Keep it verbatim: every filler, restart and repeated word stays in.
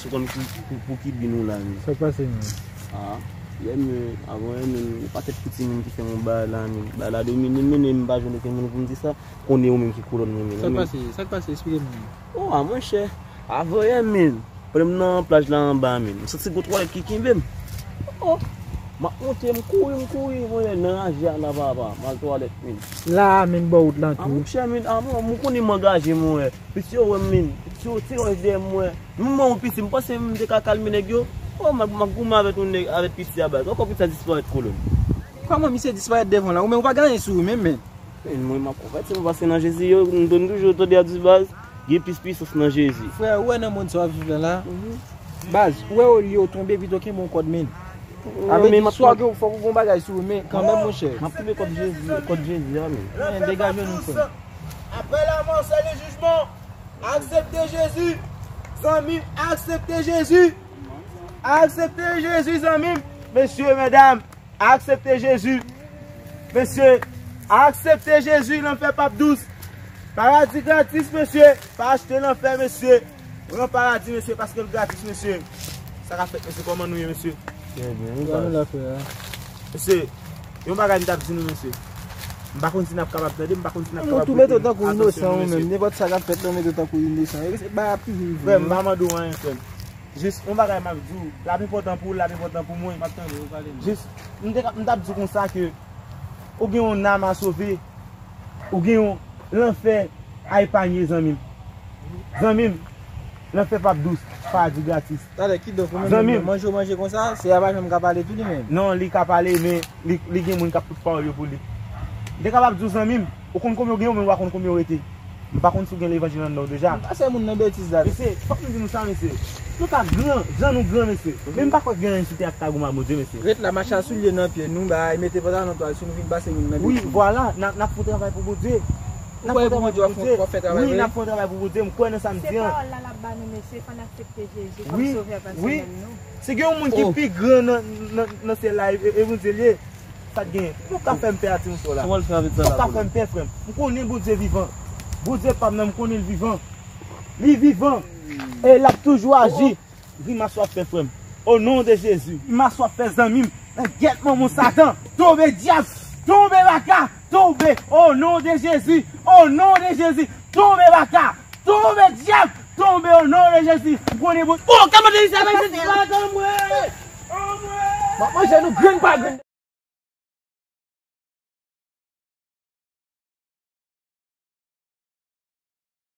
Konn pou, pou, pou ki bi nou la, men. Sa k pase, men? Ah, yè, men, avan yè, men, yon pakèt piti moun ki fè m yon bagay la, men. Bagay la domine m, men, men m pa jwenn okenn moun pou m di sa. Konnen ou menm ki kolòn mwen, men. Sa k pase? Sa k pase? Eksplike m, men. Oh, ah, monchè. Avan yè, men. Pandan m nan plaj la anba, men. M santi gwo twalèt ki kenbe m. Oh, m ap monte, m kouri, m kouri, mwen, nan raje a la, papa. M al twalèt, men. La, men, bò wout lan tou. Ah, monchè, men, ah, mwen, mwen konnen m angaje, mwen. Piti yo wè m, men. Piti yo, ti wè dèyè mwen. Mwen, mwen, piti, m panse m te ka kalme nèg yo. Oh, m ap, m ap goumen avèk yon nèg, avèk piti a baz. Ankò piti a disparèt kolòn. Kòman misye disparèt devan w la? Ou menm ou pa gen anyen sou ou menm, men. Men mwen, m ap konvèti, mwen, paske nan Jezi, yo, m toujou tande a di baz, gen plis pwisans nan Jezi. Frè, ou wè nan mond sa w ap viv la la? Mhm. Baz, ou wè olye w tonbe pito kenbe yon kòd, men. Sa vle di, swa gen, fòk ou gen yon bagay sou ou, men kanmenm, monchè. M ap kenbe kòd Jezi, kòd Jezi a, men. Men, degaje nou, frè. Après la mort, c'est le jugement. Aksepte Jezi. Zanmi m, aksepte Jezi. Aksepte Jezi, zanmi m. Mesye, medam, aksepte Jezi. Mesye, aksepte Jezi, lanfè p ap dous. Paradi gratis, mesye. Pa achte lanfè, mesye. Pran paradi, mesye, paske l gratis, mesye. Sa k ap fèt, mesye? Kòman nou ye, mesye? Byen, byen, wi, baz. Mesye, yon bagay m t ap di nou, mesye. M pa konn si n ap kapab tande, m pa konn si n ap kapab. Ou tou mete w tankou inosan ou menm. Nenpòt sa k ap fèt la, ou mete w tankou inosan. E se bagay ap toujou vre. Frè m, m pa mande w anyen, frè m. Jis yon bagay m ap di w, l ap enpòtan pou ou, l ap enpòtan pou mwen. M ap tande w, pale m. Jis, m te ka, m t ap di w konsa ke ou gen yon nanm a sove, ou gen yon lanfè a epanye, zanmi m. Zanmi m, lanfè p ap dous, paradi gratis. Talè, kidonk, ou menm, zanmi m, manje w manje konsa, se a pa janm ka pale tou li menm. Non, li ka pale, men li, li gen moun k ap fout pawòl yo pou li. M te kapab di w, zanmi m, ou konn konbyen w gen, men w pa konn konbyen w rete. M pa konn si w gen levanjil anndan w deja. Pase moun nan betiz la. Mesye, fòk nou di nou sa, mesye. Nou ka gran, jan nou gran, mesye. Men m pa kwè gen anyen sou tè a k ka goumen ak Bondye, mesye. Ret la, mache a soulye nan pye nou, bay, mete pantalon twal sou nou, vin pase moun nan betiz. Wi, vwala, n ap, n ap fè yon travay pou Bondye. N ap fè yon travay pou Bondye. Wi, n ap fè yon travay pou Bondye. M kwè nan sa m di an. Se pawòl la l ap ba nou, mesye, fò n aksepte Jezi kòm sovè pèsonèl nou. Wi. Si gen yon moun ki pi gran nan, nan, nan syèl la, e, e Bondye l ye. Sa k genyen? Ou ka fè m pè a ti moun sa w la. Ou ka fè m pè, frè m. M konnen Bondye vivan. Bondye pa m nan, m konnen l vivan. Li vivan. E l ap toujou aji. Grimas w ap fè, frè m. O non de Jezi. Grimas w ap fè, zanmi m. Nan gyèt manman Satan. Tonbe dyab. Tonbe baka. Tonbe. O non de Jezi. O non de Jezi. Tonbe baka. Tonbe dyab. Tonbe o non de Jezi. M konnen Bondye. Oh, kòman de sa, men se pa nan mwen. M ap manje nou grenn pa grenn.